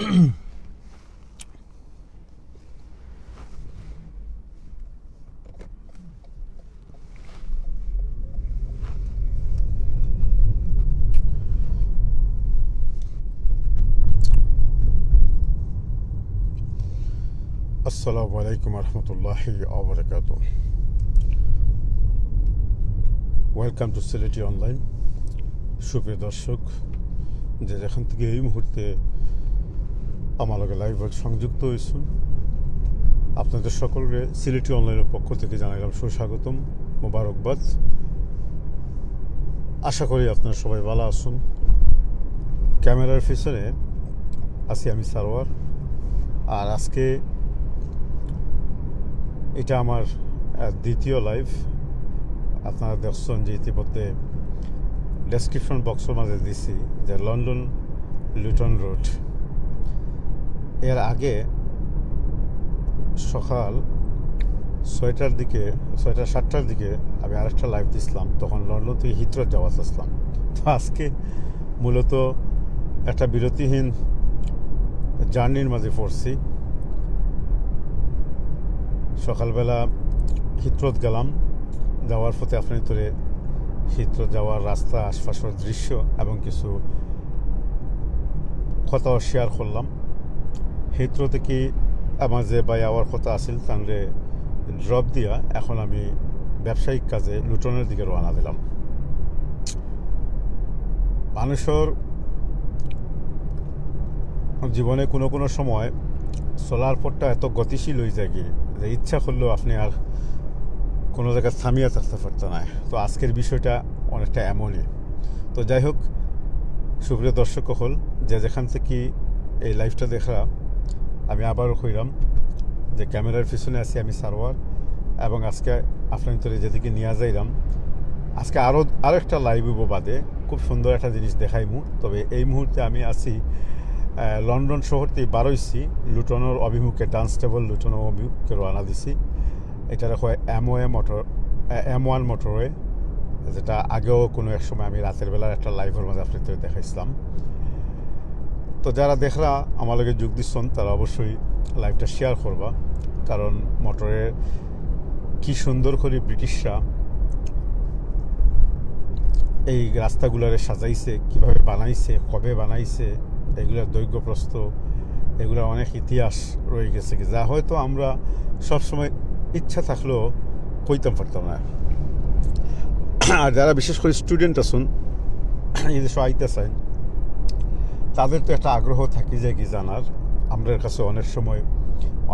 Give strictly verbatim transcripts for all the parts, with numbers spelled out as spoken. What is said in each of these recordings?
আসসালামু আলাইকুম রহমতুল্লাহি ওয়া বারাকাতুহু। Welcome to সিলেটি অনলাইন। সুপ্রিয় দর্শক, যে যেখান থেকে এই মুহূর্তে আমার লগে লাইভে সংযুক্ত হইছইন, আপনাদের সকলকে সিলেটি অনলাইনের পক্ষ থেকে জানাইলাম সুস্বাগতম, মোবারকবাদ। আশা করি আপনারা সবাই ভালো আছইন। ক্যামেরার পিছনে আছি আমি সারোয়ার। আর আজকে এটা আমার, আহ, দ্বিতীয় লাইভ। আপনারা দেখছইন যে ইতিমধ্যে ডেসক্রিপশন বক্সর মাঝে দিছি যে লন্ডন লুটন রোড। এর আগে সকাল ছয়টার দিকে, ছয়টা সাতটার দিকে আমি আরেকটা লাইভ দিছিলাম, তখন লন্ডন থেকে হিথ্রো যাওয়া চাইছিলাম। তো আজকে মূলত একটা বিরতিহীন জার্নির মাঝে পড়ছি। সকালবেলা হিথ্রোত গেলাম, যাওয়ার পথে আপনাইন্তরে হিথ্রো যাওয়ার রাস্তা, আশপাশের দৃশ্য এবং কিছু কথাও শেয়ার করলাম। হিথ্রো থেকে আমার যে ভাই আওয়ার কথা আছিল, তানরে ড্রপ দিয়া এখন আমি ব্যবসায়িক কাজে লুটনের দিকে রওনা দিলাম। মানুষের জীবনে কোনো কোনো সময় চলার পথটা এত গতিশীল হয়ে যায় কি, যে ইচ্ছা করলেও আপনি আর কোনো জায়গায় থামিয়া থাকতে পারতেন না। তো আজকের বিষয়টা অনেকটা এমনই। তো যাই হোক, সুপ্রিয় দর্শক হকল, যে যেখান থেকে এই লাইভটা দেখরা, আমি আবারও কইরাম যে ক্যামেরার পিছনে আছি আমি সারোয়ার, এবং আজকে আপনাইন্তরে যেদিকে নিয়ে যাইরাম, আজকে আরও আরেকটা লাইভ হইব বাদে, খুব সুন্দর একটা জিনিস দেখাইমু। তবে এই মুহূর্তে আমি আছি, আহ, লন্ডন শহর থেকে বারইছি, লুটনের অভিমুখে, ডানস্টেবল লুটনের অভিমুখে রওনা দিছি। এটারে কয় এমওএ মোটর, এম ওয়ান মোটরওয়ে, যেটা আগেও কোনো এক সময় আমি রাতের বেলার একটা লাইভের মাঝে আপনাদের দেখাইছিলাম। তো যারা দেখরা আমার লগে যোগ দিচ্ছেন, তারা অবশ্যই লাইভটা শেয়ার করবা, কারণ মোটরের কি সুন্দর করে ব্রিটিশরা এই রাস্তাগুলারে সাজাইছে, কিভাবে বানাইছে, কবে বানাইছে, এগুলার দৈর্ঘ্য প্রস্থ, এগুলার অনেক ইতিহাস রয়ে গেছে কি, যা হয়তো আমরা সবসময় ইচ্ছা থাকলেও কইতাম পারতাম না। আর যারা বিশেষ করে স্টুডেন্ট আছইন, এই দেশে আইতে চাইন, তাদের তো একটা আগ্রহ থাকি যায় কি জানার। আমরার কাছে অনেক সময়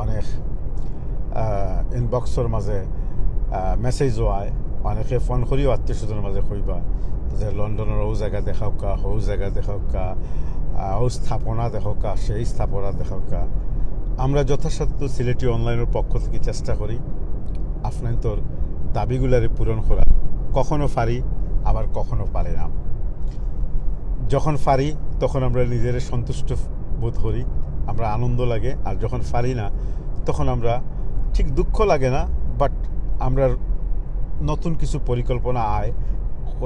অনেক, আহ, ইনবক্সর মাঝে, আহ, মেসেজও আয়, অনেকে ফোন করিও আত্মীয় স্বজনের মাঝে কইবা যে লন্ডনের ও জায়গা দেখাউক্কা, হৌ জায়গা দেখাউক্কা, আহ, ও স্থাপনা দেখাউক্কা, সেই স্থাপনা দেখাউক্কা। আমরা যথাসাধ্য সিলেটি অনলাইনের পক্ষ থেকে চেষ্টা করি আপনাইন্তর দাবিগুলারে পূরণ করা। কখনো পারি, আবার কখনো পারি না। যখন পারি, তখন আমরা নিজেরে সন্তুষ্ট বোধ করি, আমরা আনন্দ লাগে। আর যখন পারি না, তখন আমরা ঠিক দুঃখ লাগে না, বাট আমরা নতুন কিছু পরিকল্পনা আয়,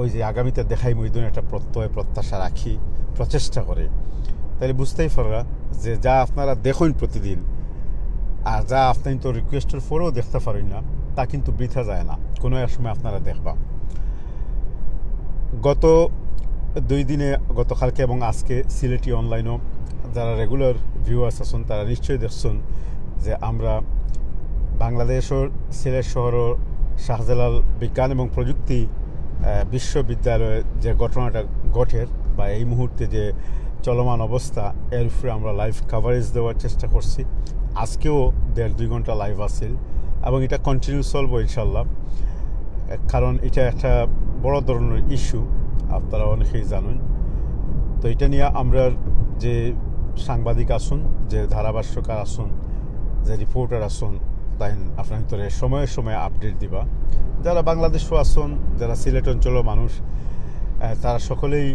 ওই যে আগামীতে দেখাইমু, এই ধরনের একটা প্রত্যয়, প্রত্যাশা রাখি, প্রচেষ্টা করে। তাহলে বুঝতেই পাররা যে যা আপনারা দেখইন প্রতিদিন, আর যা আপনাইন্তর রিকোয়েস্টের পরেও দেখতে পারইন না, তা কিন্তু বৃথা যায় না, কোনো এক সময় আপনারা দেখবা। গত দুই দিনে, গতকালকে এবং আজকে সিলেটি অনলাইনও যারা রেগুলার ভিউয়ার্স আছইন, তারা নিশ্চয়ই দেখছইন যে আমরা বাংলাদেশর সিলেট শহরর শাহজালাল বিজ্ঞান এবং প্রযুক্তি, আহ, বিশ্ববিদ্যালয়ে যে ঘটনাটা ঘটের বা এই মুহূর্তে যে চলমান অবস্থা, এর উপরে আমরা লাইভ কাভারেজ দেওয়ার চেষ্টা করছি। আজকেও দেড় দুই ঘন্টা লাইভ আছিল এবং এটা কন্টিনিউ চলবো ইনশাল্লাহ, কারণ এটা একটা বড় ধরনের ইস্যু, আপনারা অনেকেই জানেন। তো এটা নিয়ে আমরা যে সাংবাদিক আছইন, যে ধারাভাষ্যকার আছইন, যে রিপোর্টার আছইন, তাইন আপনাইন্তরে সময়ে সময়ে আপডেট দিবা। যারা বাংলাদেশও আছইন, যারা সিলেট অঞ্চলের মানুষ, আহ, তারা সকলেই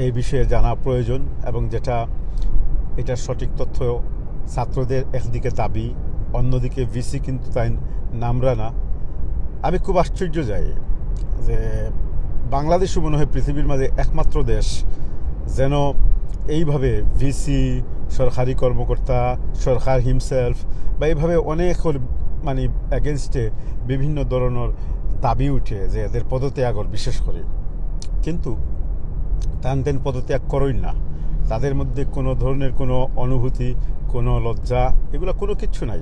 এই বিষয়ে জানা প্রয়োজন, এবং যেটা, এটার সঠিক তথ্য ছাত্রদের একদিকে দাবি, অন্যদিকে ভিসি কিন্তু তাইন নামরা না। আমি খুব আশ্চর্য যাই যে বাংলাদেশও মনে হয় পৃথিবীর মাঝে একমাত্র দেশ যেন এইভাবে ভিসি সরকারি কর্মকর্তা, সরকার হিমসেলফ বা এইভাবে অনেকর মানে এগেনস্টে বিভিন্ন ধরনের দাবি উঠে যে এদের পদত্যাগর বিশেষ করে। কিন্তু তান তেন পদত্যাগ করইন না। তাদের মধ্যে কোনো ধরনের কোনো অনুভূতি, কোনো লজ্জা, এগুলা কোনো কিচ্ছু নাই।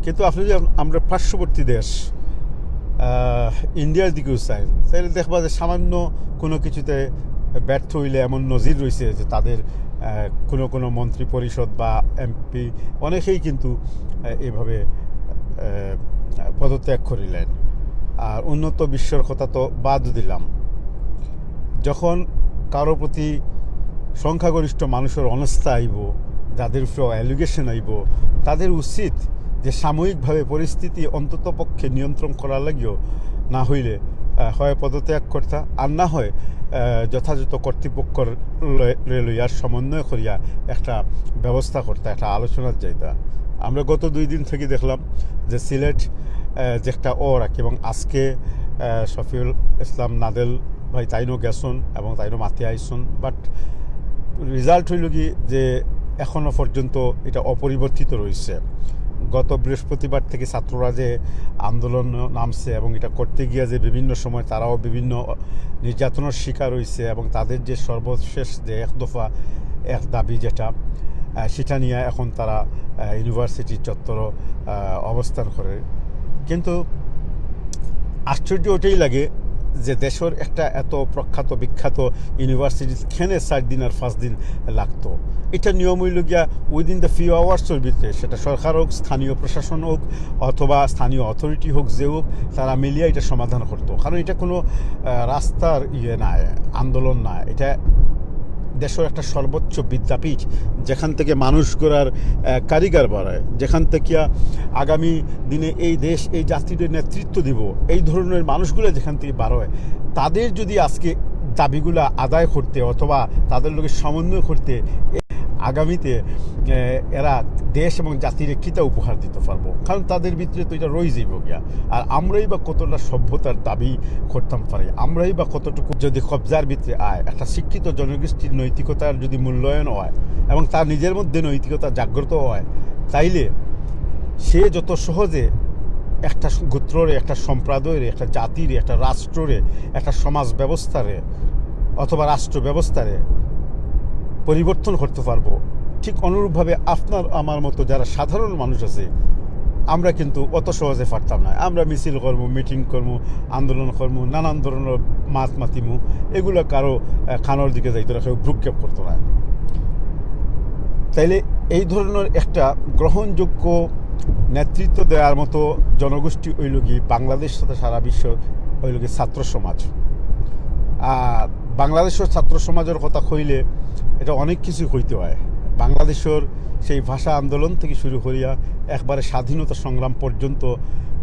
কিন্তু আপনি যদি আম-, আমরা পার্শ্ববর্তী দেশ, আহ, ইন্ডিয়ার দিকেও চাই, তাহলে দেখবা যে সামান্য কোনো কিছুতে ব্যর্থ হইলে এমন নজির রয়েছে যে তাদের, আহ, কোনো কোনো মন্ত্রী পরিষদ বা এমপি অনেকেই কিন্তু, আহ, এইভাবে, আহ, পদত্যাগ করিলেন। আর উন্নত বিশ্বর কথা তো বাদ দিলাম, যখন কারো প্রতি সংখ্যাগরিষ্ঠ মানুষের অনাস্থা আইব, যাদের উপরে অ্যালিগেশন আইব, তাদের উচিত যে সাময়িকভাবে পরিস্থিতি অন্তত পক্ষে নিয়ন্ত্রণ করার লাগিও, না হইলে, আহ, হয় পদত্যাগ করতা, আর না হয়, আহ, যথাযথ কর্তৃপক্ষর ল-, লইয়া সমন্বয় করিয়া একটা ব্যবস্থা করতা, একটা আলোচনাত যাইতা। আমরা গত দুই দিন থেকে দেখলাম যে সিলেট, আহ, যে একটা অর আর কি, এবং আজকে, আহ, শফিউল ইসলাম নাদেল ভাই তাইনও গেছন এবং তাইনও মাতি আইছন, বাট রেজাল্ট হইল কি যে এখনো পর্যন্ত এটা অপরিবর্তিত রয়েছে। গত বৃহস্পতিবার থেকে ছাত্ররা যে আন্দোলন নামছে এবং এটা করতে গিয়া যে বিভিন্ন সময় তারাও বিভিন্ন নির্যাতনের শিকার হইছে এবং তাদের যে সর্বশেষ যে এক দফা এক দাবি যেটা, আহ, সেটা নিয়ে এখন তারা, আহ, ইউনিভার্সিটি চত্বর, আহ, অবস্থান করে। কিন্তু আশ্চর্য ওটাই লাগে যে দেশের একটা এত প্রখ্যাত বিখ্যাত ইউনিভার্সিটি কেনে চার দিন আর পাঁচ দিন লাগতো। এটা নিয়ম হইল গিয়া উইদিন দ্য ফিউ আওয়ার্সের ভিতরে, সেটা সরকার হোক, স্থানীয় প্রশাসন হোক, অথবা স্থানীয় অথরিটি হোক, যে হোক, তারা মিলিয়া এটা সমাধান করতো। কারণ এটা কোনো, আহ, রাস্তার ইয়ে নয়, আন্দোলন নয়, এটা দেশের একটা সর্বোচ্চ বিদ্যাপীঠ, যেখান থেকে মানুষ গড়ার, আহ, কারিগর বাড়ায়, যেখান থেকে আগামী দিনে এই দেশ, এই জাতির নেতৃত্ব দিব, এই ধরনের মানুষগুলো যেখান থেকে বাড়ায়, তাদের যদি আজকে দাবিগুলা আদায় করতে অথবা তাদের লগে সমন্বয় করতে, এ-, আগামীতে, এ, এরা দেশ এবং জাতিরে কিতা উপহার দিতে পারবো? কারণ তাদের ভিতরে তো এটা রয়ে যাইব গিয়া। আর আমরাই বা কতটা সভ্যতার দাবি করতাম পারি, আমরাই বা কতটুকু যদি কবজার ভিতরে আয়, একটা শিক্ষিত জনগোষ্ঠীর নৈতিকতার যদি মূল্যায়ন হয় এবং তার নিজের মধ্যে নৈতিকতা জাগ্রত হয়, তাইলে সে যত সহজে একটা গোত্ররে, একটা সম্প্রদায়রে, একটা জাতিরে, একটা রাষ্ট্ররে, একটা সমাজ ব্যবস্থারে অথবা রাষ্ট্র ব্যবস্থারে পরিবর্তন করতে পারবো। ঠিক অনুরূপভাবে আপনার আমার মতো যারা সাধারণ মানুষ আছে, আমরা কিন্তু অত সহজে পারতাম না। আমরা মিছিল করমু, মিটিং করমু, আন্দোলন করমু, নানান ধরনের মাত মাতিমু, এগুলো কারো, আহ, কানোর দিকে যাইতো না, কেউ ভ্রুক্ষেপ করতো না। তাইলে এই ধরনের একটা গ্রহণযোগ্য নেতৃত্ব দেওয়ার মতো জনগোষ্ঠী হইল কি বাংলাদেশ তথা সারা বিশ্ব হইল কি ছাত্র সমাজ। আর বাংলাদেশের ছাত্র সমাজের কথা কইলে এটা অনেক কিছু কইতে হয়। বাংলাদেশের সেই ভাষা আন্দোলন থেকে শুরু করিয়া একবারে স্বাধীনতা সংগ্রাম পর্যন্ত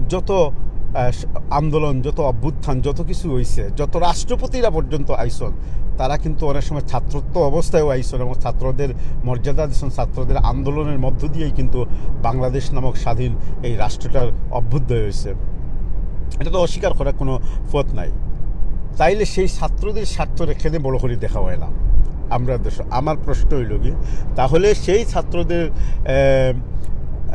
যত, আহ, আন্দোলন, যত অভ্যুত্থান, যত কিছু হইছে, যত রাষ্ট্রপতিরা পর্যন্ত আইসন, তারা কিন্তু অনেক সময় ছাত্রত্ব অবস্থায়ও আইসন এবং ছাত্রদের মর্যাদা দিচ্ছেন, ছাত্রদের আন্দোলনের মধ্য দিয়েই কিন্তু বাংলাদেশ নামক স্বাধীন এই রাষ্ট্রটার অভ্যুদয় হয়েছে। এটা তো অস্বীকার করার কোনো পথ নাই। তাইলে সেই ছাত্রদের স্বার্থ এখানে বড় করে দেখা হয় না। আমরা দেশ, আমার প্রশ্ন হইল কি, তাহলে সেই ছাত্রদের, আহ,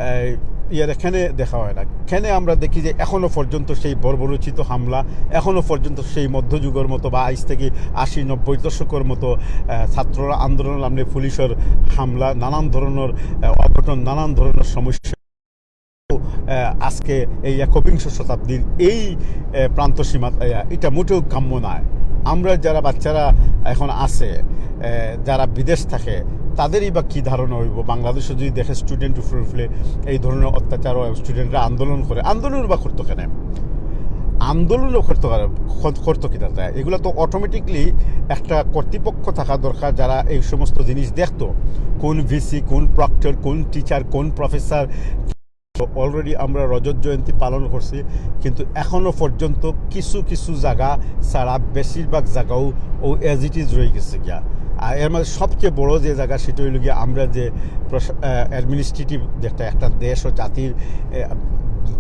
আহ, ইয়ার এখানে দেখা হয় না। এখানে আমরা দেখি যে এখনো পর্যন্ত সেই বর্বরোচিত হামলা, এখনো পর্যন্ত সেই মধ্যযুগের মতো বা আইজ থেকে আশি নব্বই দশকের মতো, আহ, ছাত্ররা আন্দোলন নামলে পুলিশের হামলা, নানান ধরনের, আহ, অঘটন, নানান ধরনের সমস্যা। আহ, আজকে এই একবিংশ শতাব্দীর এই, আহ, প্রান্ত সীমাত, আহ, এটা মোটেও কাম্য নয়। আমরা যারা বাচ্চারা এখন আছে, আহ, যারা বিদেশ থাকে, তাদেরই বা কী ধারণা হইব? বাংলাদেশে যদি দেখে স্টুডেন্ট উপরে উপরে এই ধরনের অত্যাচার হয়, স্টুডেন্টরা আন্দোলন করে, আন্দোলন বা করতো কেন? আন্দোলনও করতো কারা-, কর-, করতো কিনা তাই? এগুলো তো অটোমেটিকলি একটা কর্তৃপক্ষ থাকা দরকার, যারা এই সমস্ত জিনিস দেখতো, কোন ভিসি, কোন প্রক্টর, কোন টিচার, কোন প্রফেসর। অলরেডি আমরা রজত জয়ন্তী পালন করছি, কিন্তু এখনো পর্যন্ত কিছু কিছু জায়গা ছাড়া বেশিরভাগ জায়গাও ও অ্যাজ ইট ইজ রয়ে গেছে গিয়া। আর এর মধ্যে সবচেয়ে বড় যে জায়গা, সেটা হইল গিয়া আমরা যে প্রশা-, আহ, অ্যাডমিনিস্ট্রেটিভ যেটা একটা দেশ ও জাতির, আহ,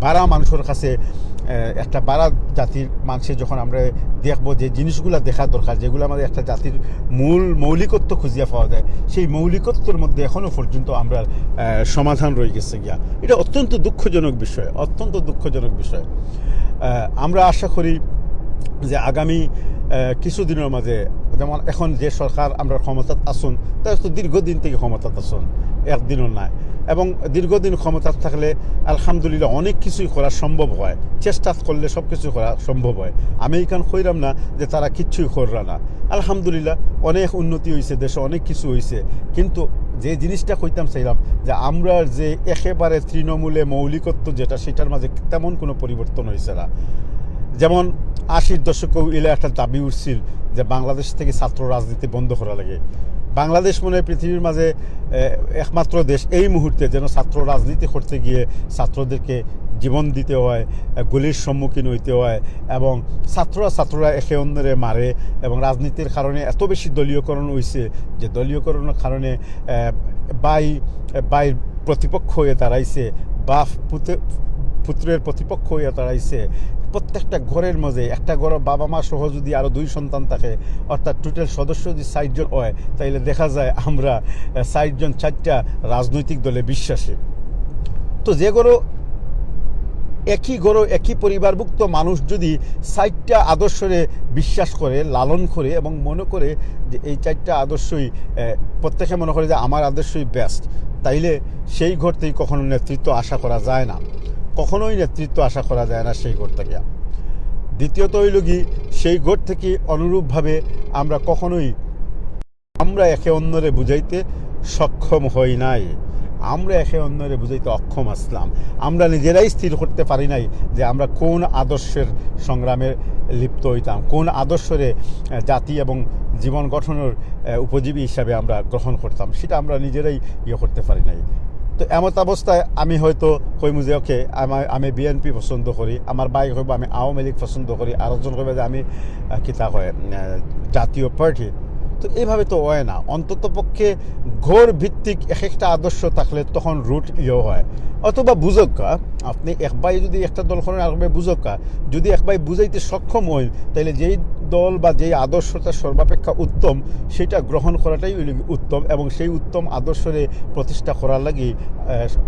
বাড়া মানুষের কাছে, আহ, একটা বাড়া জাতির মানুষের যখন আমরা দেখবো যে জিনিসগুলা দেখা দরকার, যেগুলা আমাদের একটা জাতির মূল মৌলিকত্ব খুঁজিয়া পাওয়া যায়, সেই মৌলিকত্বর মধ্যে এখনো পর্যন্ত আমরা, আহ, সমাধান রয়ে গেছে গিয়া। এটা অত্যন্ত দুঃখজনক বিষয়, অত্যন্ত দুঃখজনক বিষয়। আহ, আমরা আশা করি যে আগামী, আহ, কিছু দিনের মাঝে, যেমন এখন যে সরকার আমরা ক্ষমতাত আছইন, তারা তো দীর্ঘদিন থেকে ক্ষমতাত আছইন, একদিনও নাই। এবং দীর্ঘদিন ক্ষমতাত থাকলে আলহামদুলিল্লাহ অনেক কিছুই করা সম্ভব হয়, চেষ্টা করলে সব কিছু করা সম্ভব হয়। আমি এখান কইরাম না যে তারা কিচ্ছুই কররা না, আলহামদুলিল্লাহ অনেক উন্নতি হইছে, দেশে অনেক কিছু হইছে। কিন্তু যে জিনিসটা কইতাম চাইলাম যে আমরা যে একেবারে তৃণমূলে মৌলিকত্ব যেটা, সেটার মাঝে তেমন কোনো পরিবর্তন হইছে না। যেমন আশির দশকেও ইলা একটা দাবি উঠছিল যে বাংলাদেশ থেকে ছাত্র রাজনীতি বন্ধ করা লাগে। বাংলাদেশ মনে হয় পৃথিবীর মাঝে, এ, একমাত্র দেশ এই মুহূর্তে যেন ছাত্র রাজনীতি করতে গিয়ে ছাত্রদেরকে জীবন দিতে হয়, এ, গুলির সম্মুখীন হইতে হয়, এবং ছাত্ররা ছাত্ররা একে অন্যরে মারে, এবং রাজনীতির কারণে এত বেশি দলীয়করণ হইছে যে দলীয়করণের কারণে, এ, ভাই, এ, ভাইর প্রতিপক্ষ হয়ে দাঁড়াইছে, বাপ পুতে-, পুত্রের প্রতিপক্ষ হয়ে দাঁড়াইছে। প্রত্যেকটা ঘরের মাঝে, একটা ঘরে বাবা মা সহ যদি আরো দুই সন্তান থাকে, অর্থাৎ টোটাল সদস্য যদি ষাট জন হয়, তাইলে দেখা যায় আমরা, আহ, ষাট জন ষাটটা রাজনৈতিক দলে বিশ্বাসী। তো যে ঘরো একই ঘরো একই পরিবারভুক্ত মানুষ যদি ষাটটা আদর্শরে বিশ্বাস করে, লালন করে এবং মনে করে যে এই চারটা আদর্শই, আহ, প্রত্যেকে মনে করে যে আমার আদর্শই বেস্ট, তাইলে সেই ঘর থেকে কখনো নেতৃত্ব আশা করা যায় না, কখনোই নেতৃত্ব আশা করা যায় না সেই ঘর থেকে। দ্বিতীয়ত হইল কি, সেই ঘর থেকে অনুরূপভাবে আমরা কখনোই আমরা একে অন্যরে বুঝাইতে সক্ষম হই নাই, আমরা একে অন্যরে বুঝাইতে অক্ষম আসলাম। আমরা নিজেরাই স্থির করতে পারি নাই যে আমরা কোন আদর্শের সংগ্রামে লিপ্ত হইতাম, কোন আদর্শরে, আহ, জাতি এবং জীবন গঠনের, আহ, উপজীবী হিসাবে আমরা গ্রহণ করতাম, সেটা আমরা নিজেরাই ইয়ে করতে পারি নাই। তো এমত অবস্থায় আমি হয়তো কইমু যে, "ওকে, আমার, আমি বিএনপি পছন্দ করি", আমার ভাই কইব, "আমি আওয়ামী লীগ পছন্দ করি", আর একজন কইবে যে, "আমি, আহ, কিতা কয়, আহ, জাতীয় পার্টি।" তো এইভাবে তো হয় না। অন্তত পক্ষে ঘর ভিত্তিক এক একটা আদর্শ থাকলে তখন রুট ইয়ে হয়। অথবা বুঝক্কা, আপনি এক ভাই যদি একটা দল করেন, আর এক ভাই বুঝক্কা, যদি এক ভাই বুঝাইতে সক্ষম হইন, তাহলে যেই দল বা যেই আদর্শটা সর্বাপেক্ষা উত্তম, সেটা গ্রহণ করাটাই হইল গি উত্তম, এবং সেই উত্তম আদর্শরে প্রতিষ্ঠা করার লাগি, আহ,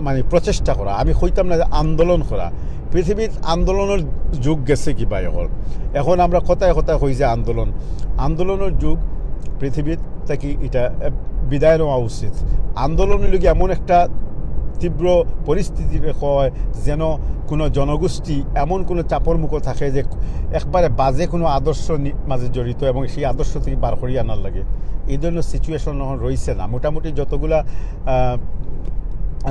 মানে, প্রচেষ্টা করা। আমি কইতাম না যে আন্দোলন করা। পৃথিবীর আন্দোলনের যুগ গেছে কি ভাই? এখন, এখন আমরা কথায় কথায় কই যে আন্দোলন, আন্দোলনের যুগ পৃথিবীর থাকি এটা, আহ, বিদায় নেওয়া উচিত। আন্দোলন হইল কি এমন একটা তীব্র পরিস্থিতি হয়, যেন কোনো জনগোষ্ঠী এমন কোনো চাপর মুখো থাকে যে একবারে বাজে কোনো আদর্শ নি-, মাঝে জড়িত এবং সেই আদর্শ থেকে বার করিয়া আনার লাগে। এই ধরনের সিচুয়েশন এখন রইছে না। মোটামুটি যতগুলা, আহ,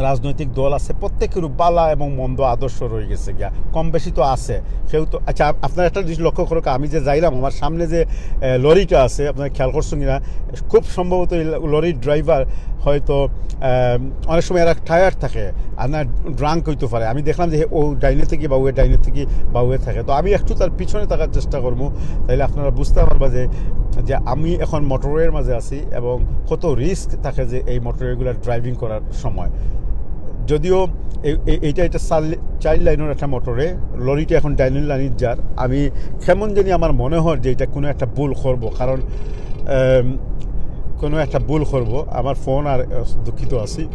রাজনৈতিক দল আছে, প্রত্যেকেরও বালা এবং মন্দ আদর্শ রয়ে গেছে গিয়া, কম বেশি তো আছে। কেউ তো, আচ্ছা, আপ-, আপনারা একটা জিনিস লক্ষ্য করুক, আমি যে যাইলাম, আমার সামনে যে, আহ, লরিটা আছে, আপনারা খেয়াল করছেন কিনা, খুব সম্ভবত এই ল-, লরির ড্রাইভার হয়তো, আহ, অনেক সময় এরা টায়ার্ড থাকে, আর না ড্রাঙ্ক হইতে পারে। আমি দেখলাম যে ও ডাইনে থেকে বাউয়ে, ডাইনে থেকে বাউয়ে থাকে, তো আমি একটু তার পিছনে থাকার চেষ্টা করবো, তাইলে আপনারা বুঝতে পারবা যে, যে আমি এখন মোটরওয়ের মাঝে আছি এবং কত রিস্ক থাকে যে এই মোটরওয়েগুলো ড্রাইভিং করার সময়। যদিও এই, এই, এইটা একটা চার লে-, চার লাইনের একটা মোটরওয়ে, লরিটা এখন ডাইন লাইনে যার। আমি কেমন জানি আমার মনে হয় যে এটা কোনো একটা ভুল করব, কারণ, আম, কোনো একটা ভুল করব। আমার ফোন আর, আহ, দুঃখিত আছি।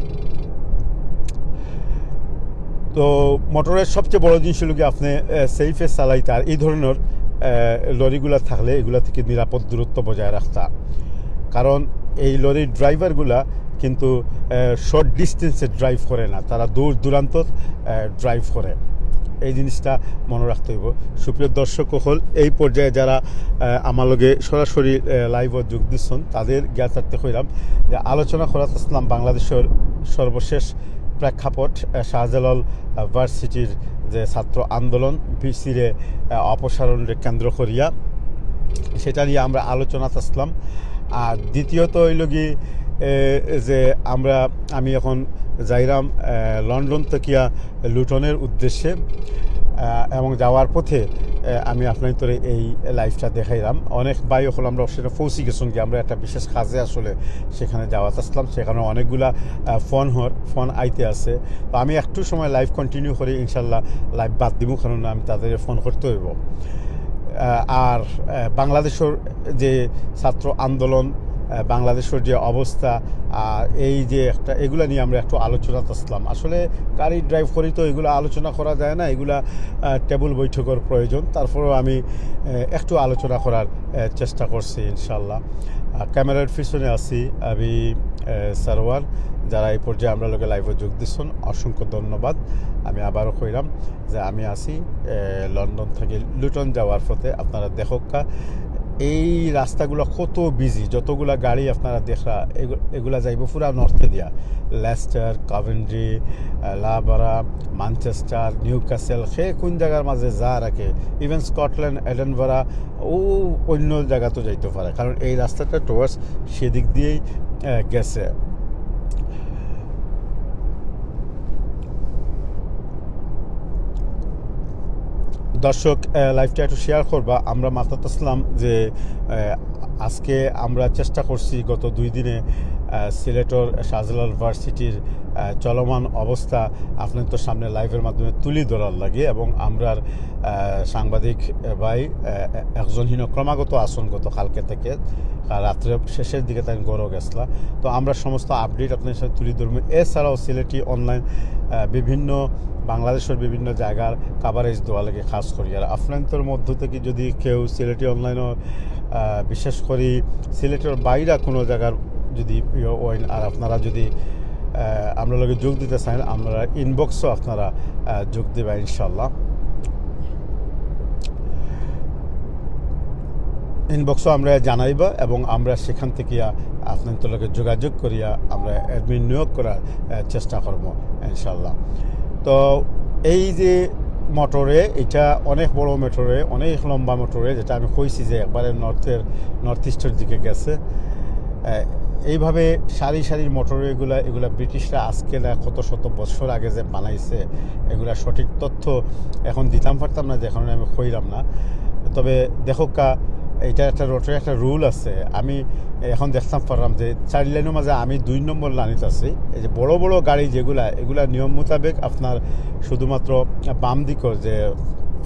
তো মোটরওয়ের সবচেয়ে বড় জিনিস হলো কি, আপনি, আহ, সেফে চালাইতে আর এই ধরনের, আহ, লরিগুলা থাকলে এগুলা থেকে নিরাপদ দূরত্ব বজায় রাখতা, কারণ এই লরির ড্রাইভারগুলা কিন্তু, আহ, শর্ট ডিস্টেন্সে ড্রাইভ করে না, তারা দূর দূরান্ত, আহ, ড্রাইভ করে। এই জিনিসটা মনে রাখতে হইব। সুপ্রিয় দর্শক সকল, এই পর্যায়ে যারা, আহ, আমার লগে সরাসরি, আহ, লাইভও যোগ দিচ্ছেন, তাদের জ্ঞাতার্থে কইলাম যে আলোচনা করাত আসলাম বাংলাদেশের সর্বশেষ প্রেক্ষাপট, আহ, শাহজালাল, আহ, ভার্সিটির যে ছাত্র আন্দোলন, ভিসিরে, আহ, অপসারণরে কেন্দ্র করিয়া, সেটা নিয়ে আমরা আলোচনাত আসলাম। আর দ্বিতীয়ত হইল কি, এ, যে আমরা, আমি এখন যাইরাম, আহ, লন্ডন থাকিয়া লুটনের উদ্দেশ্যে, আহ, এবং যাওয়ার পথে, আহ, আমি আপনাদের এই লাইভটা দেখাইলাম। অনেক ভাই হল আমরা সেটা পৌঁছে গেছেন কি, আমরা একটা বিশেষ কাজে আসলে সেখানে যাওয়াত আসলাম, সেখানে অনেকগুলা, আহ, ফোন হর, ফোন আইতে আছে। তো আমি একটু সময় লাইভ কন্টিনিউ করি, ইনশাল্লাহ লাইভ বাদ দিব, কারণ আমি তাদের ফোন করতে হইব। আহ, আর, আহ, বাংলাদেশর যে ছাত্র আন্দোলন, আহ, বাংলাদেশর যে অবস্থা, আর এই যে একটা, এগুলা নিয়ে আমরা একটু আলোচনাত আসলাম। আসলে গাড়ি ড্রাইভ করি তো এগুলা আলোচনা করা যায় না, এগুলা, আহ, টেবুল বৈঠকর প্রয়োজন। তারপরেও আমি, আহ, একটু আলোচনা করার, আহ, চেষ্টা করছি ইনশাল্লাহ। আহ, ক্যামেরার পিছনে আছি আমি, আহ, সারোয়ার। যারা এই পর্যায়ে আমরার লগে লাইভে যোগ দিচ্ছেন, অসংখ্য ধন্যবাদ। আমি আবারও কইলাম যে আমি আছি, আহ, লন্ডন থেকে লুটন যাওয়ার পথে। আপনারা দেখউক্কা, এই রাস্তাগুলা কত বিজি, যতগুলা গাড়ি আপনারা দেখরা, এগু-, এগুলা যাইবো পুরা নর্থে দিয়া, লেস্টার, কভেন্ট্রি, আহ, লাবারা, ম্যানচেস্টার, নিউক্যাসল, সে কোন জাগার মাঝে যা রাখে, ইভেন স্কটল্যান্ড, এডিনবরা, ও অন্য জাগাত যাইতো পারে, কারণ এই রাস্তাটা টুয়ার্ডস সেদিক দিয়েই, আহ, গেছে। দর্শক, আহ, লাইভটা একটু শেয়ার করবা। আমরা মাতাত আসলাম যে, আহ, আজকে আমরা চেষ্টা করছি গত দুই দিনে, আহ, সিলেটর শাহজালাল ভার্সিটির, আহ, চলমান অবস্থা আপনার তো সামনে লাইভের মাধ্যমে তুলি ধরার লাগি, এবং আমরার, আহ, সাংবাদিক, আহ, ভাই, আহ, একজন হিনো ক্রমাগত আসন গত কালকে থেকে, আর রাত্রে শেষের দিকে তাই গরো গেছলা। তো আমরা সমস্ত আপডেট আপনার সাথে তুলি ধরবো। এছাড়াও সিলেটি অনলাইন, আহ, বিভিন্ন বাংলাদেশের বিভিন্ন জায়গার কাভারেজ দেওয়া লাগে খাস করি। আর আপনাদের মধ্য থেকে যদি কেউ সিলেটি অনলাইনও, আহ, বিশেষ করি সিলেটের বাইরে কোনো জায়গার যদি ইয়ে হয়, আর আপনারা যদি, আহ, আমরা লগে যোগ দিতে চান, আমরা ইনবক্সও আপনারা, আহ, যোগ দিবা ইনশাল্লাহ। ইনবক্সও আমরা জানাইবা এবং আমরা সেখান থেকে আপনাদের লগে যোগাযোগ করিয়া আমরা অ্যাডমিন নিয়োগ করার, আহ, চেষ্টা করব ইনশাল্লাহ। তো এই যে মোটরওয়ে, এটা অনেক বড় মোটরওয়ে, অনেক লম্বা মোটরওয়ে, যেটা আমি কইছি যে একবারে নর্থের, নর্থ ইস্টের দিকে গেছে। আহ, এইভাবে সারি সারি মোটরওয়েগুলা, এগুলা ব্রিটিশরা আজকে না, কত শত বছর আগে যে বানাইছে, এগুলা সঠিক তথ্য এখন দিতাম পারতাম না, যে কারণে আমি কইলাম না। তবে দেখউক্কা, এটা একটা রোডের একটা রুল আছে। আমি এখন দেখতাম পারলাম যে চার লেনের মাঝে আমি দুই নম্বর লাইনত আছি। এই যে বড় বড় গাড়ি যেগুলা, এগুলা নিয়ম মোতাবেক আপনার শুধুমাত্র বাম দিকর যে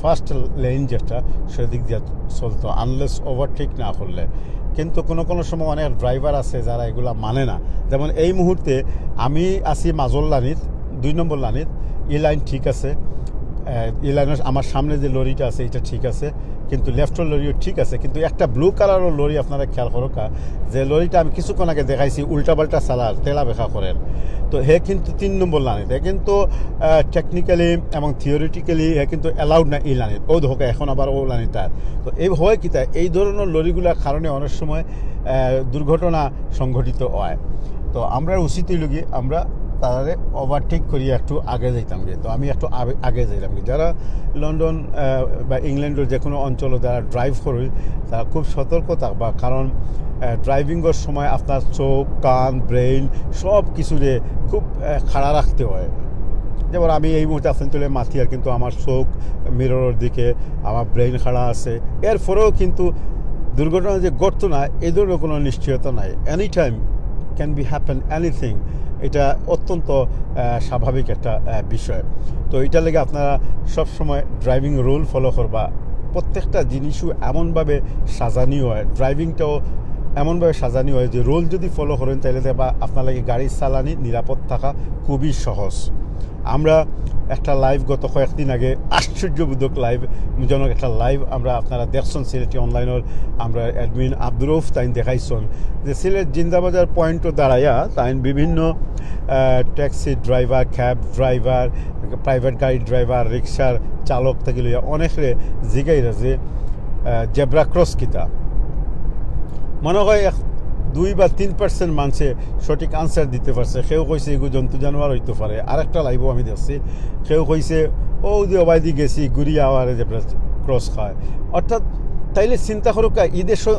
ফার্স্ট লেন যেটা, সেদিক দিয়ে চলতো, আনলেস ওভারটেক না করলে। কিন্তু কোনো কোনো সময় অনেক ড্রাইভার আছে যারা এগুলা মানে না। যেমন এই মুহূর্তে আমি আছি মাজল লাইনত, দুই নম্বর লাইনত, এই লাইন ঠিক আছে, আহ, এই লাইনের আমার সামনে যে লরিটা আছে এটা ঠিক আছে, কিন্তু লেফটের লরিও ঠিক আছে, কিন্তু একটা ব্লু কালারের লরি আপনারা খেয়াল করউক্কা, যে লরিটা আমি কিছুক্ষণ আগে দেখাইছি উল্টাপাল্টা চালার, তেলা বেকা করের। তো হে কিন্তু তিন নম্বর লাইনত, হে কিন্তু, আহ, টেকনিক্যালি এবং থিওরিটিক্যালি হে কিন্তু অ্যালাউড না এই লাইনত। ও দেখউক্কা, এখন আবার ও লাইনত। তো এই হয় কিতা, এই ধরনের লরিগুলার কারণে অনেক সময়, আহ, দুর্ঘটনা সংঘটিত হয়। তো আমরা উচিত হইল কি, আমরা তারারে ওভারটেক করি একটু আগে যাইতাম গিয়ে। তো আমি একটু আগে, আগে যাইলাম গিয়ে। যারা লন্ডন, আহ, বা ইংল্যান্ডের যে কোনো অঞ্চলে যারা ড্রাইভ করই, তারা খুব সতর্ক থাকবা, কারণ, আহ, ড্রাইভিংয়ের সময় আপনার চোখ, কান, ব্রেইন সব কিছুরে খুব, আহ, খাড়া রাখতে হয়। যেমন আমি এই মুহূর্তে আপনার তুলে মাতিয়ার, কিন্তু আমার চোখ মিররের দিকে, আমার ব্রেইন খাড়া আছে। এরপরেও কিন্তু দুর্ঘটনা যে ঘটতো না, এই ধরনের কোনো নিশ্চয়তা নাই। Any time can be happen anything, এটা অত্যন্ত, আহ, স্বাভাবিক একটা, আহ, বিষয়। তো এটা লেগে আপনারা সবসময় ড্রাইভিং রুল ফলো করবা। প্রত্যেকটা জিনিসও এমনভাবে সাজানি হয়, ড্রাইভিংটাও এমনভাবে সাজানি হয় যে রুল যদি ফলো করেন, তাহলে দেখবা আপনার লাগি গাড়ি চালানি, নিরাপদ থাকা খুবই সহজ। আমরা একটা লাইভ গত কয়েকদিন আগে, আশ্চর্যবোধক লাইভ, জনক একটা লাইভ আমরা, আপনারা দেখছেন সিলেটি অনলাইনের আমরা অ্যাডমিন আব্দুর রউফ তাইন দেখাইছেন যে সিলেট জিন্দাবাজার পয়েন্টও দাঁড়াইয়া তাইন বিভিন্ন, আহ, taxi driver, cab driver, private গাড়ি ড্রাইভার, রিক্সার চালক থেকে লইয়া অনেকরে জিগাইরা যে, আহ, জেব্রা ক্রস কিতা। মনে হয় এক, দুই বা তিন পার্সেন্ট মানুষে সঠিক আনসার দিতে পারছে। কেউ কইছে এগু জন্তু জানোয়ার হইতে পারে, আরেকটা লাইভও আমি দেখছি, কেউ কইছে ও যে ওবায়দি গেছি ঘুরি আওয়ারে জেব্রা ক্রস খায়। অর্থাৎ তাইলে চিন্তা করুক, এই দেশে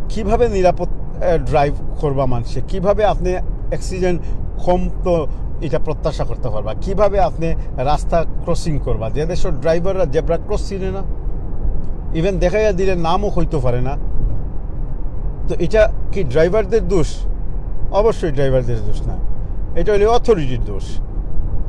কীভাবে নিরাপদ, আহ, ড্রাইভ করবা মানুষে, কীভাবে আপনি অ্যাক্সিডেন্ট কম তো এটা প্রত্যাশা করতে পারবা, কীভাবে আপনি রাস্তা ক্রসিং করবা, যে দেশের ড্রাইভাররা জেব্রা ক্রস চিনে না, ইভেন দেখাইয়া দিলে নামও হইতে পারে না। তো এটা কি ড্রাইভারদের দোষ? অবশ্যই ড্রাইভারদের দোষ না, এটা হইলে অথরিটির দোষ।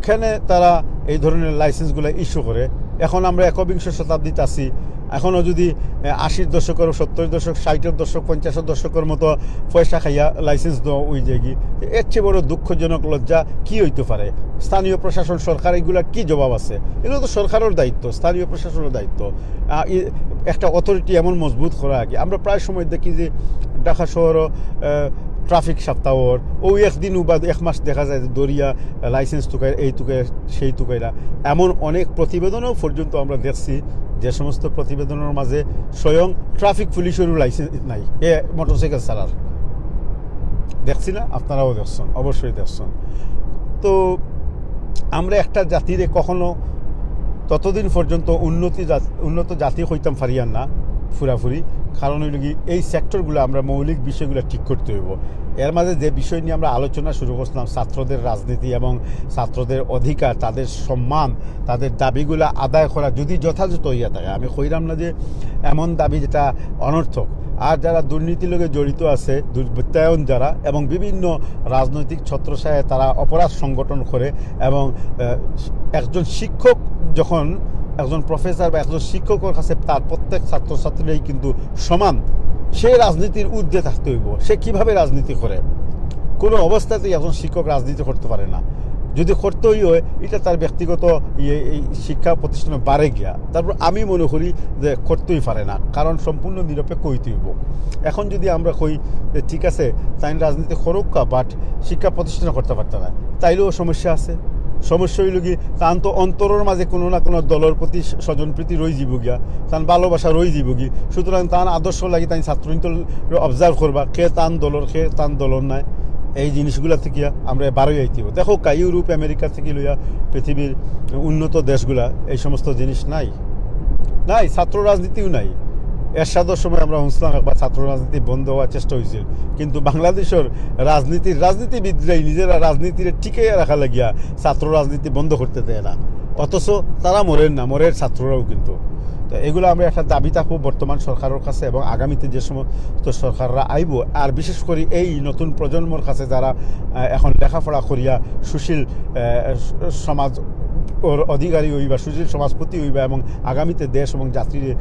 কেনে তারা এই ধরনের লাইসেন্সগুলো ইস্যু করে? এখন আমরা একবিংশ শতাব্দীতে আছি, এখনও যদি আশির দশকর, সত্তর দশক, ষাটর দশক, পঞ্চাশর দশকর মতো পয়সা খাইয়া লাইসেন্স দেওয়া হয়ে যায় কি, এর চেয়ে বড় দুঃখজনক লজ্জা কি হইতে পারে? স্থানীয় প্রশাসন, সরকার, এগুলা কি জবাব আছে? এগুলো তো সরকারের দায়িত্ব, স্থানীয় প্রশাসনের দায়িত্ব। আহ, ই-, একটা অথরিটি এমন মজবুত করা আর কি। আমরা প্রায় সময় দেখি যে ঢাকা শহরও ট্রাফিক সপ্তাহ অর, ও একদিন বা এক মাস দেখা যায় যে দরিয়া লাইসেন্স তুকাই, এই তুকাই, সেই তুকাইরা, এমন অনেক প্রতিবেদনও পর্যন্ত আমরা দেখছি, যে সমস্ত প্রতিবেদনের মাঝে স্বয়ং ট্রাফিক পুলিশেরও লাইসেন্স নাই, এ মোটরসাইকেল চালার। দেখছি না? আপনারাও দেখছেন, অবশ্যই দেখছেন। তো আমরা একটা জাতিরে কখনো ততদিন পর্যন্ত উন্নতি জাত-, উন্নত জাতি হইতাম পারিয়ার না পুরাপুরি। কারণ হইল কি, এই সেক্টরগুলো আমরা মৌলিক বিষয়গুলো ঠিক করতে হইব। এর মাঝে যে বিষয় নিয়ে আমরা আলোচনা শুরু করছিলাম, ছাত্রদের রাজনীতি এবং ছাত্রদের অধিকার, তাদের সম্মান, তাদের দাবিগুলা আদায় করা যদি যথাযথ হইয়া থাকে, আমি কইরাম না যে এমন দাবি যেটা অনর্থক। আর যারা দুর্নীতির লগে জড়িত আছে, দুর্বৃত্তায়ন যারা এবং বিভিন্ন রাজনৈতিক ছত্রছায়ায় তারা অপরাধ সংগঠন করে এবং, আহ, একজন শিক্ষক যখন একজন প্রফেসর বা একজন শিক্ষকের কাছে তার প্রত্যেক ছাত্রছাত্রীরাই কিন্তু সমান, সে রাজনীতির ঊর্ধ্বে থাকতে হইব। সে কিভাবে রাজনীতি করে? কোনো অবস্থাতেই একজন শিক্ষক রাজনীতি করতে পারে না। যদি করতেই হয়, এটা তার ব্যক্তিগত ইয়ে, এই শিক্ষা প্রতিষ্ঠানে বারে গিয়া। তারপর আমি মনে করি যে করতেই পারে না, কারণ সম্পূর্ণ নিরপেক্ষ হইতে হইব। এখন যদি আমরা কই যে ঠিক আছে, তাইন রাজনীতি করুক্কা, but শিক্ষা প্রতিষ্ঠানে করতে পারত না, তাইলেও সমস্যা আছে। সমস্যা হইল কি, তান তো অন্তরের মাঝে কোনো না কোনো দলের প্রতি স্বজনপ্রীতি রই যাব গিয়া, তান ভালোবাসা রই যাব গি। সুতরাং তান আদর্শ লাগি তাই ছাত্রহীন observe করবা, কে তান দলের, কে তান দলের নাই। এই জিনিসগুলা থেকে আমরা বারোই আইতে হইব। দেখো কা, ইউরোপ, আমেরিকা থেকে লইয়া পৃথিবীর উন্নত দেশগুলা এই সমস্ত জিনিস নাই, নাই, ছাত্র রাজনীতিও নাই। এরশাদর সময় আমরা শুনছিলাম একবার ছাত্র রাজনীতি বন্ধ হওয়ার চেষ্টা হয়েছিল, কিন্তু বাংলাদেশের রাজনীতির, রাজনীতিবিদরাই নিজেরা রাজনীতিরে টিকিয়ে রাখা লাগিয়া ছাত্র রাজনীতি বন্ধ করতে দেয় না, অথচ তারা মরের না, মরের ছাত্ররাও কিন্তু। তো এগুলো আমরা একটা দাবি থাকবো বর্তমান সরকারের কাছে এবং আগামীতে যে সমস্ত সরকাররা আইব, আর বিশেষ করে এই নতুন প্রজন্মর কাছে যারা, আহ, এখন লেখাপড়া করিয়া সুশীল, আহ, স-, সমাজ ওর অধিকারী হইবা, সুশীল সমাজপতি হইবা এবং আগামীতে দেশ এবং জাতির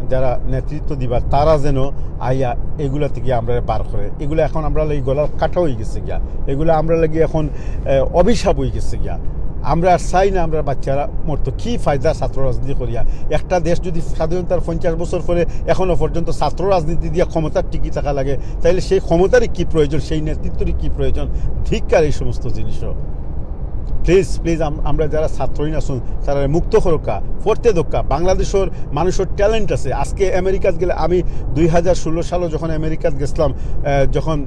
যারা নেতৃত্ব দিবা, তারা যেন আইয়া এগুলা থেকে আমরা বার করে। এগুলা এখন আমরা লাগি গলার কাটা হয়ে গেছে গিয়া, এগুলা আমরা লাগি এখন, আহ, অভিশাপ হয়ে গেছে গিয়া। আমরা আর চাই না আমরা বাচ্চারা মরতো। কি ফায়দা ছাত্র রাজনীতি করিয়া? একটা দেশ যদি স্বাধীনতার পঞ্চাশ বছর পরে এখনো পর্যন্ত ছাত্র রাজনীতি দিয়া ক্ষমতার টিকি থাকা লাগে, তাইলে সেই ক্ষমতারই কি প্রয়োজন, সেই নেতৃত্বরই কি প্রয়োজন? ধিক্কার এই সমস্ত জিনিসও। প্লিজ, প্লিজ, আমরা যারা ছাত্রহীন আছুন, তারা মুক্ত করুক্কা, পড়তে দক্কা। বাংলাদেশের মানুষের ট্যালেন্ট আছে। আজকে আমেরিকাত গেলে, আমি দুই হাজার ষোলো সালে যখন আমেরিকাত গেছিলাম, আহ, যখন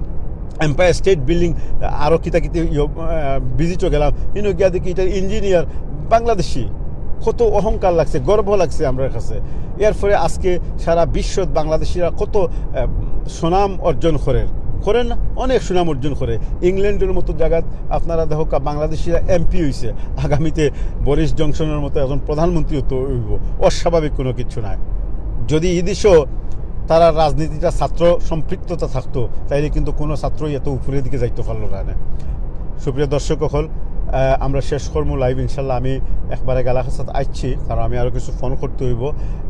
এম্পায়ার স্টেট বিল্ডিং, আহ, আরো কিতা কিতা ইয়ো, আহ, ভিজিটও গেলাম, ইনো গিয়া দেখি এটা ইঞ্জিনিয়ার বাংলাদেশি। কত অহংকার লাগছে, গর্ব লাগছে আমরার কাছে। এরপরে আজকে সারা বিশ্বত বাংলাদেশিরা কত, আহ, সুনাম অর্জন করের, করের না? অনেক সুনাম অর্জন করে। ইংল্যান্ডের মতো জায়গাত আপনারা দেখো কা, বাংলাদেশিরা এমপি হইছে, আগামীতে বরিস জনসনের মতো একজন প্রধানমন্ত্রী হতে হইব, অস্বাভাবিক কোনো কিছু নাই। যদি এই দেশেও তারা রাজনীতিটা ছাত্র সম্পৃক্ততা থাকতো, তাইলে কিন্তু কোনো ছাত্রই এত উপরের দিকে যাইতে পারলো না। সুপ্রিয় দর্শক অকল, আহ, আমরা শেষ করমু লাইভ ইনশাল্লাহ। আমি একবারে গালাখাসাত আইছি, কারণ আমি আরো কিছু ফোন করতে হইব,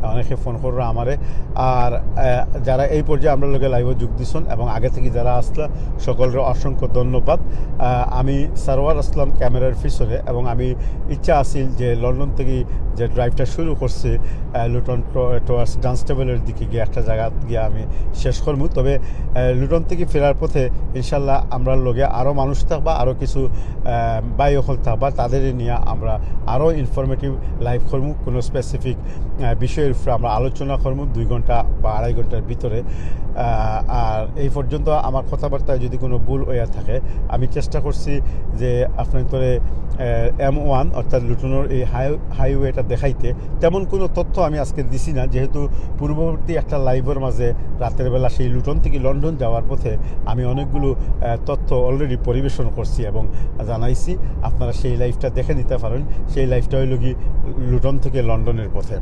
অনেকে ফোন কররা আমারে। আর, আহ, যারা এই পর্যায়ে আমরা লগে লাইভে যোগ দিছন এবং আগে থেকে যারা আসলা, সকলরে অসংখ্য ধন্যবাদ। আহ, আমি সারোয়ার আসলাম ক্যামেরার পিছনে এবং আমি ইচ্ছা আছিল যে লন্ডন থেকে যে ড্রাইভটা শুরু করছি, আহ, লুটন টো-, towards ডান্সটেবলের দিকে গিয়া একটা জায়গা গিয়া আমি শেষ করমু। তবে, আহ, লুটন থেকে ফেরার পথে ইনশাল্লাহ আমরার লগে আরো মানুষ থাকবা, আরো কিছু, আহ, ভাই অকল থাকবা, তাদের নিয়া আমরা আরো ইনফরমেটিভ লাইভ করমু। কোনো স্পেসিফিক, আহ, বিষয়ের উপরে আমরা আলোচনা করমু দুই ঘন্টা বা আড়াই ঘন্টার ভিতরে। আহ, আর এই পর্যন্ত আমার কথাবার্তায় যদি কোনো ভুল হইয়া থাকে, আমি চেষ্টা করছি যে আপনার ভিতরে, আহ, এম ওয়ান অর্থাৎ লুটনের এই হাই-, হাইওয়েটা দেখাইতে। তেমন কোনো তথ্য আমি আজকে দিছি না, যেহেতু পূর্ববর্তী একটা লাইভের মাঝে রাতের বেলা সেই লুটন থেকে লন্ডন যাওয়ার পথে আমি অনেকগুলো, আহ, তথ্য অলরেডি পরিবেশন করছি এবং জানাইছি। আপনারা সেই লাইভটা দেখে নিতে পারেন। সেই লাইভটা হইল কি লুটন থেকে লন্ডনের পথে,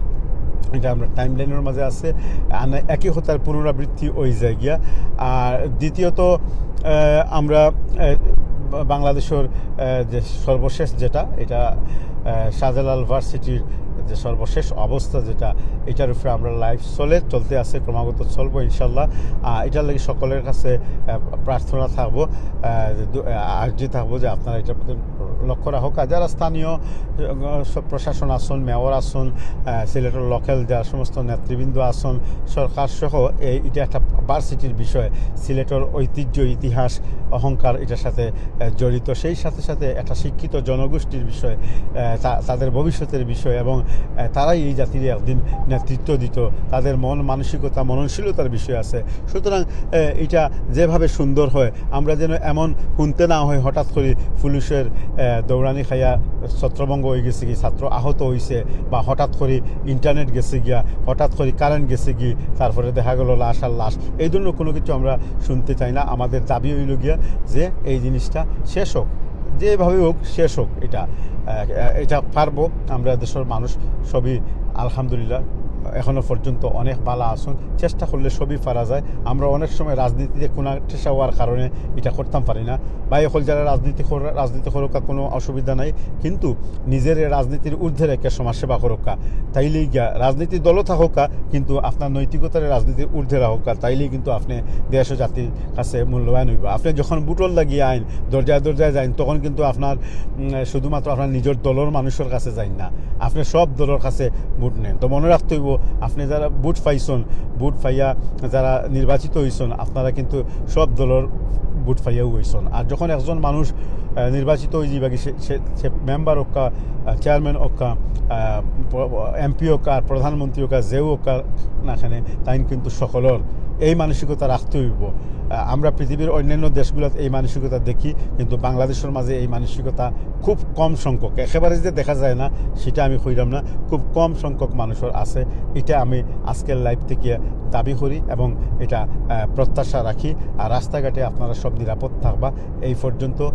এটা আমরা টাইমলাইনের মাঝে আছে। আনে-, একই কথার পুনরাবৃত্তি ওই যায় গিয়া। আর দ্বিতীয়ত, আহ, আমরা, আহ, বা-, বাংলাদেশের, আহ, যে সর্বশেষ যেটা, এটা, আহ, শাহজালাল ভার্সিটির যে সর্বশেষ অবস্থা যেটা, এটার উপরে আমরা লাইভ চলে, চলতে আছে, ক্রমাগত চলবো ইনশাল্লাহ। আহ, এটার লাগি সকলের কাছে, আহ, প্রার্থনা থাকবো, আহ, দু-, আহ, আর্জি থাকবো যে আপনারা এটার প্রতি লক্ষ্য রাখুক। আর যারা স্থানীয়, আহ, সব প্রশাসন আছইন, মেয়র আছইন, আহ, সিলেটের লোকাল যারা সমস্ত নেতৃবৃন্দ আছইন, সরকার সহ এই, এটা একটা ভার্সিটির বিষয়। সিলেটের ঐতিহ্য, ইতিহাস, অহংকার এটার সাথে, আহ, জড়িত। সেই সাথে সাথে একটা শিক্ষিত জনগোষ্ঠীর বিষয়, আহ, তা-, তাদের ভবিষ্যতের বিষয় এবং, আহ, তারাই এই জাতির একদিন নেতৃত্ব দিত। তাদের মন মানসিকতা, মননশীলতার বিষয় আছে। সুতরাং, আহ, এটা যেভাবে সুন্দর হয়, আমরা যেন এমন হুনতে না হয় হঠাৎ করি পুলিশের, আহ, দৌড়ানি খাইয়া ছত্রভঙ্গ হয়ে গেছে কি, ছাত্র আহত হইছে, বা হঠাৎ করি ইন্টারনেট গেছে গিয়া, হঠাৎ করি কারেন্ট গেছে কি, তারপরে দেখা গেল লাশ আর লাশ। এই ধরনের কোনো কিছু আমরা শুনতে চাই না। আমাদের দাবি হইল গিয়া যে এই জিনিসটা শেষ হোক, যেভাবে হোক শেষ হোক। এটা, আহ, এটা পারবো আমরা, দেশের মানুষ সবই আলহামদুলিল্লাহ এখনো পর্যন্ত অনেক ভালা আছইন। চেষ্টা করলে সবই পারা যায়। আমরা অনেক সময় রাজনীতিতে কোনো ঠেসা হওয়ার কারণে এটা করতাম পারি না। ভাই অকল, যারা রাজনীতি কর-, রাজনীতি করুক্কা, কোনো অসুবিধা নাই, কিন্তু নিজের রাজনীতির ঊর্ধ্বে রেখে সমাজসেবা করুক্কা। তাইলেই গিয়া রাজনীতি দলও থাকুক্কা, কিন্তু আপনার নৈতিকতার রাজনীতির ঊর্ধ্বে রাখুক্কা, তাইলেই কিন্তু আপনি দেশ ও জাতির কাছে মূল্যবান হইবা। আপনি যখন ভোটর লাগি আইন, দরজায় দরজায় যাইন, তখন কিন্তু আপনার, উম, শুধুমাত্র আপনার নিজের দলের মানুষের কাছে যাইন না, আপনি সব দলের কাছে ভোট নেন। তো মনে রাখতে হইব, আপনি যারা ভোট পাইছইন, ভোট পাইয়া যারা নির্বাচিত হইছইন, আপনারা কিন্তু সব দলের ভোট পাইয়াও হইছইন। আর যখন একজন মানুষ, আহ, নির্বাচিত হয়ে যাইবা কি, সে, সে, সে মেম্বার হোক্কা, আহ, চেয়ারম্যান হোক্কা, আহ, প-, এমপি হোক্কা, আর প্রধানমন্ত্রী হোক্কা, যেও হোক্কা না কেনে, তাইন কিন্তু সকলের, এই মানসিকতা রাখতে হইব। আহ, আমরা পৃথিবীর অন্যান্য দেশগুলোতে এই মানসিকতা দেখি, কিন্তু বাংলাদেশের মাঝে এই মানসিকতা খুব কম সংখ্যক, একেবারে যে দেখা যায় না সেটা আমি কইলাম না, খুব কম সংখ্যক মানুষের আছে। এটা আমি আজকের লাইভ থেকে দাবি করি এবং এটা, আহ, প্রত্যাশা রাখি। আর রাস্তাঘাটে আপনারা সব নিরাপদ থাকবা। এই পর্যন্ত, আহ,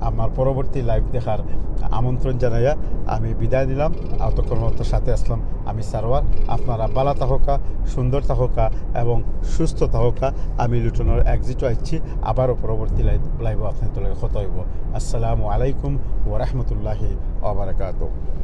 আমার পরবর্তী লাইভ দেখার আমন্ত্রণ জানাইয়া আমি বিদায় নিলাম। অতক্ষণ পর্যন্ত সাথে আসলাম আমি সারোয়ার। আপনারা ভালা থাকুক্কা, সুন্দর থাকুক্কা এবং সুস্থ থাকুক্কা। আমি লুটনর এক্সিটও আইছি, আবারও পরবর্তী লাইভ, লাইভও আপনাদের লগে কথা হইব। আসসালামু আলাইকুম ওয়া রাহমাতুল্লাহি ওয়া বারাকাতুহু।